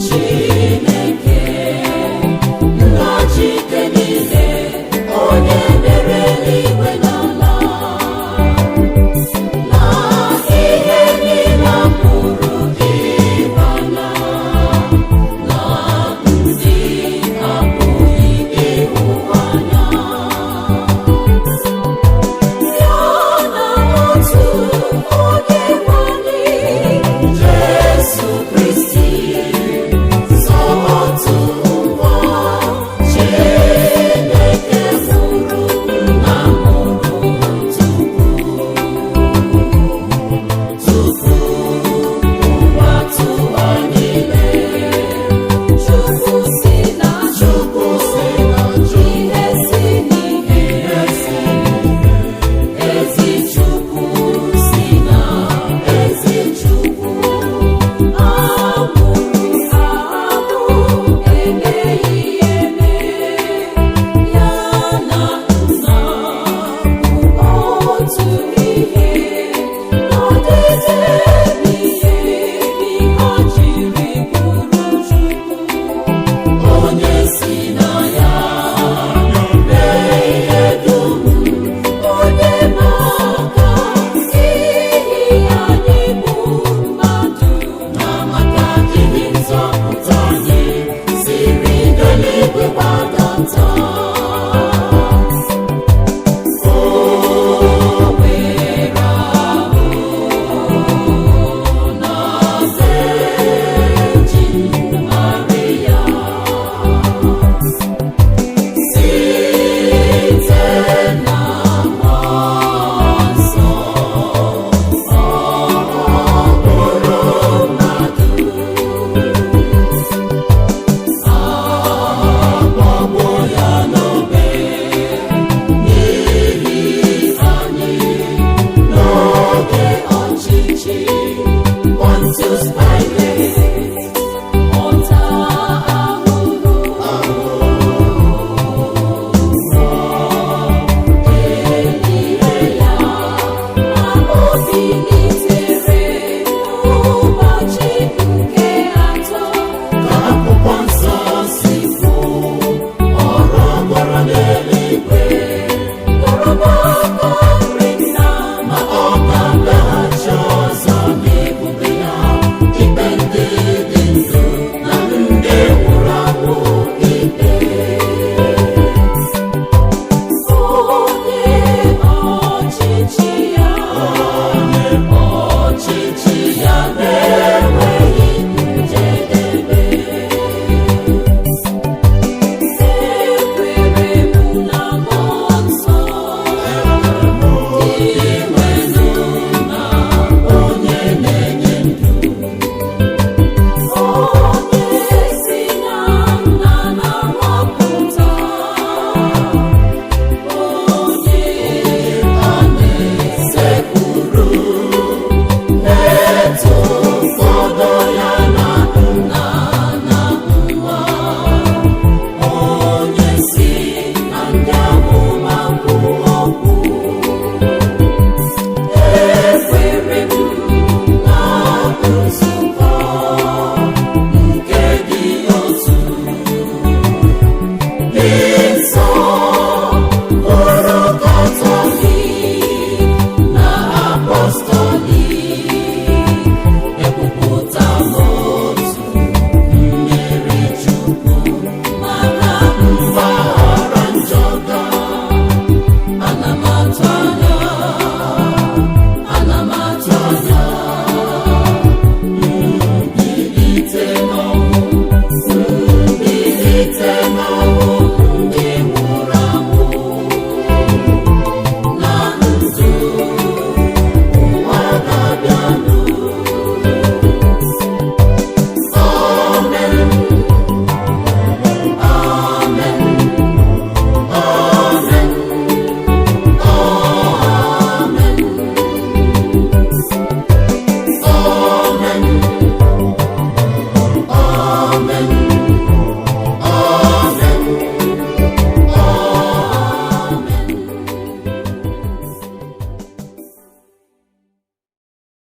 Chineke, nna Chike niile, onye mere eluigwe na ala, na ihe niile a pụrụ ịhụ anya, na ndị apụghị ịhụ anya. Ya na otu onye nwe anyị, Jesu Kristi, sọ otu nwa Chineke mụrụ, nna mụrụ tupu ụwa tụwa niile. Chukwu si na Chukwu si na ihe si n'ihe ezi Chukwu si na ezi Chukwu, amụrụ amụ, emeghị eme, ya na nna bụ otu ihe, n'ọdịdị ebighị ebi ha jiri bụrụ Chukwu, onye si na ya mee ihe dum, onye maka ihi anyị bụ mmadụ, na maka ihe nzọpụta anyị siri n'eluigwe gbadata. O were ahụ na Virgin Maria, site na Mmụọ Nsọ, ọ bụrụ mmadụ, akpọgbuo ya n'obe n'ihi anyị n'oge ọchịchị Pontius Pilate, ọta ahụhụ, elie ya, ma o bilitere n'ụbọchị nke atọ, ka akwụkwọ nsọ si kwuo, ọ rọgoro n'eluigwe, nọrọ n'aka nri nna, ma ọ ga-abịaghachi ọzọ n'ebube ya, ikpe ndị dị ndụ na ndị nwụrụ anwụ ikpe. Onye ọchịchị ya, onye ọchịchị ya na-enweghị njedebe. Ekwere m na Mmụọ Nsọ, dị nwenụ na onye na-enye ndụ, onye si na nna na-amụpụta, onye a na-esekpuru, na-eto ụfọdụ ya na nna na nwa, onye si na ndị amụma kwuo okwu. Ekwere m na nzukọ nke dị otu, dị nsọ, bụrụ Katọlik na Apọstọlik, ekwupụta m otu mmiri Chukwu maka mgbaghara njọ ga. Ana m atụ anya, ana m atụ anya mbilite n'ọnwụ, mbilite n'ọnwụ ndị nwụrụ anwụ, na ndụ ụwa ga-abịanụ. Amen. Amen. Amen. Amen. Amen. Amen.